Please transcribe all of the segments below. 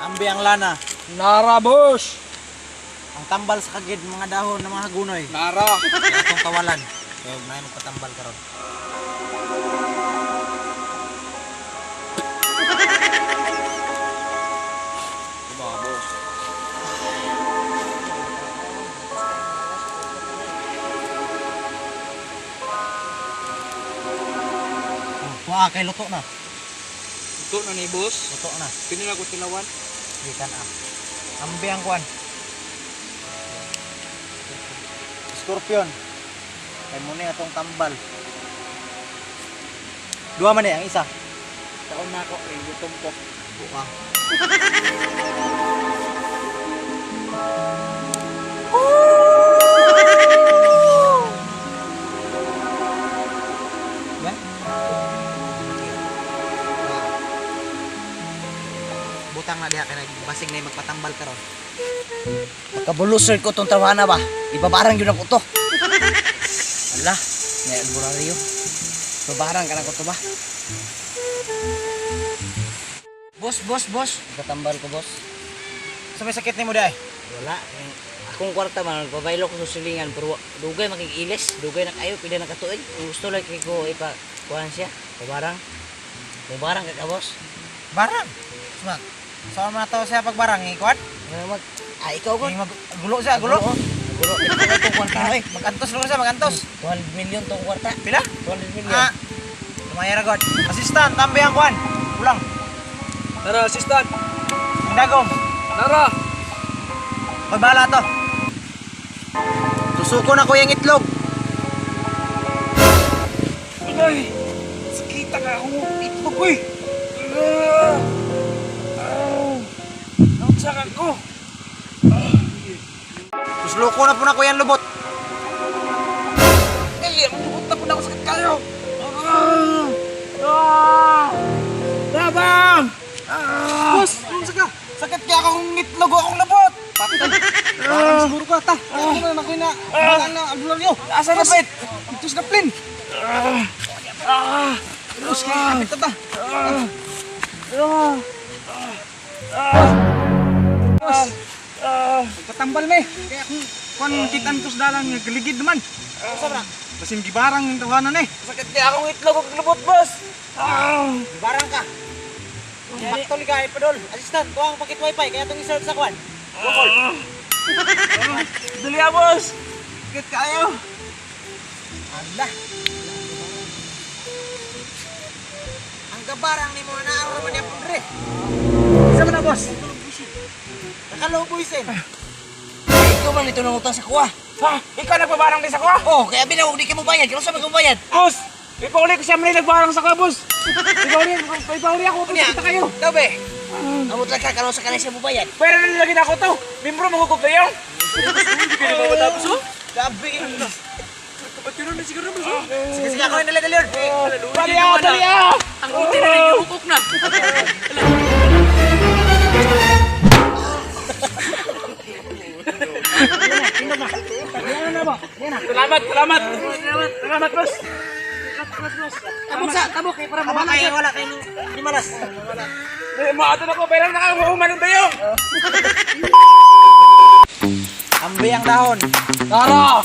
Ambi ang lana. Nara, boss. Ang tambal sa kagid mga dahon ng mga hagunoy. Nara. Atong kawalan. Kaya may magpatambal karon. Diba, boss? Oh, kuha kay luto na. Ito na ni boss. Luto na. Pili na ko tilawan. Gikan ah. Ambi ang kuan. Scorpion. Kay mo ni atong tambal. Duha man ni ang isa. Taon na ako, eh, gutom ko. Buka. Yan. Butang na diha kay nagbasig na magpatambal karon. Pagkabulusol ko tong trabaho na ba? Ibabarang yun ako to. Ala, May albularyo. Babarang ka na ko to ba? Boss, boss, boss. Katambal ko, boss. Sa may sakit nimo diay. Wala. Eh, akong kwarta man, nagbabaylo ko sa silingan, pero dugay makikilis, dugay na kayo, pila na katuig. Kung gusto lang kay ko ipa, kuhan siya, babarang. Babarang ka ka, boss. Barang. Smak. Sa mga tao siya pagbarang ikuan? Nga mag, ah, ikaw ko. Mag gulo siya, gulo. Gulo, ikaw itong kwarta. Ay, magantos lang siya, magantos. 12 million tong kwarta. Pila? 12 million. Ah. Lumaya ra god. Assistant, tambi ang kuan. Kulang. Nara, assistant. Ang dagom. Nara. Hoy, bahala to. Susuko na ko yung itlog. Ay, sakita ka ako. Itlog ko eh. Ah! Ah! Nautsakan ko. Susluko na po na ko yung lubot. Ay, ang lubot na po na ako sakit kayo. Ah! Ah! Tabang! Ah! Boss, unsa ka? Sakit kaya akong itlog o akong lubot. Patay. Barang siguro ka ta. Ako na nakoy na. Bahala na albularyo. Asa na pit? Ito sa plane. Ah! Boss, kaya kapit ta ta. Ah! Boss, Ah! patambal me. Kaya kung kuan kitan ko sa dalan nga galigid naman. Asa ba? Basin gibarang yung tawanan eh. Sakit kaya akong itlog ug lubot, boss. Ah! Gibarang ka. Baktol ka, ipadol. Assistant, kuha ang pakit wifi kaya itong i-search sa kuan. Google. Dali ah, boss. Sakit kayo. Ala. Ang gabarang ni mo na ang raman niya pundre. Isa man na, boss. Nakaloboysen. Eh, ikaw man ito nangutang sa kuha. Ha? Ikaw nagbabarang din sa kuha? Oh, kaya binaw, di ka mo bayad. Kaya sa mo bayad? Boss! Ipauli ko siya mali nagbarang sa kuha, boss. Ipauli, ipauli ako. Boss, kita kayo. Daw be. Amot lang ka karon sa kanay siya mo bayad. Pero nalagin ako to. Membro mo ko kayo. Hindi kayo matapos, oh. Gabi. Ba't yun na siguro, boss, oh? Sige, sige, ako yung dali, dali. Dali ah, dali ah! Ang uti na rin yung hukok na. Salamat, salamat! Salamat, boss! Tabok sa, tabok kay para Wala kayo, wala kayo. Ni malas. Eh, Maatan ako, pero nakakahuman ng tayo! Ambi ang dahon. Tara!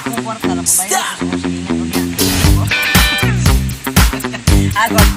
Kung kwarta na mabayad ko sa silingan ko niya. Agot.